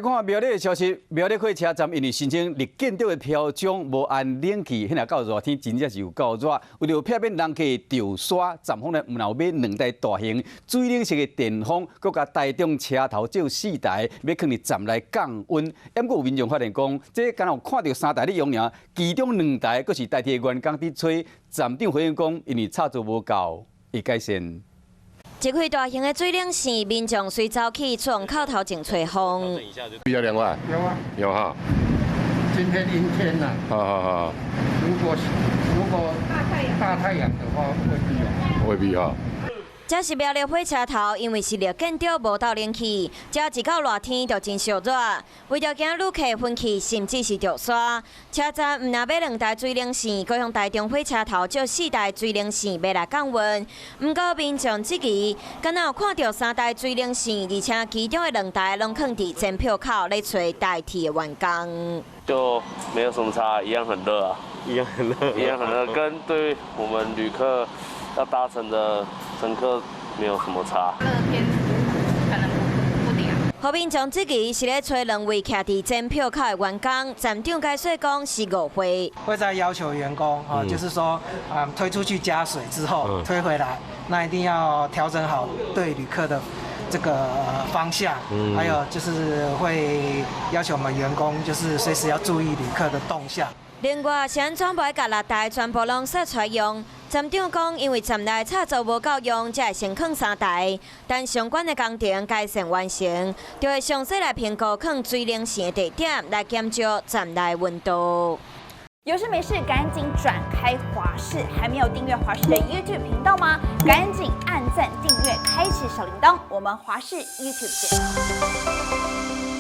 看苗栗的消息，苗栗火車站因為申請綠建築的飄窗無按冷氣，彼若到熱天真正是有夠熱。為著避免人客著沙，站方呢毋但買兩台大型水冷式的電風，閣共台中車頭借四台，欲囥佇站內降溫。毋過有民眾發現講，這敢若有看著三台咧用爾，其中兩台閣是台鐵員工佇吹。站長回應講，因為插座無夠，會改善。一開大型的水冷扇，民眾隨走去出門口頭前吹風。比較涼快。有啊。有哈。今天陰天呐。好好好。如果大太陽的話，未必哦。未必哈。這是苗栗火車頭，因為是綠建築無鬥冷氣，只要一到熱天就真燒熱。為著驚旅客昏去，甚至是著沙，車站毋但買兩台水冷扇，閣向台中火車頭借四台水冷扇欲來降溫。毋過民眾質疑，敢若有看著三台水冷扇，而且其中的兩台攏囥佇檢票口咧揣台鐵的員工。就沒有什麼差，一樣很熱啊，一樣很熱，一樣很熱，跟對我們旅客要搭乘的乘客沒有什麼差。熱天可能不涼。予民眾質疑是咧揣兩位徛佇檢票口的員工，站長解釋講是誤會。會再要求員工啊，就是說啊，推出去加水之後推回來，那一定要調整好對旅客的這個方向，還有就是會要求我們員工就是隨時要注意旅客的動向。另外，是按怎無愛共六台全部攏說出來用？站長講，因為站內插座無夠用，才會先囥三台。等相關的工程改善完成，就會詳細來評估囥水冷扇的地點，來減少站內溫度。有事沒事趕緊轉開華視，還沒有訂閱華視的 YouTube 頻道嗎？趕緊按讚、訂閱、開啟小鈴鐺，我們華視 YouTube 見。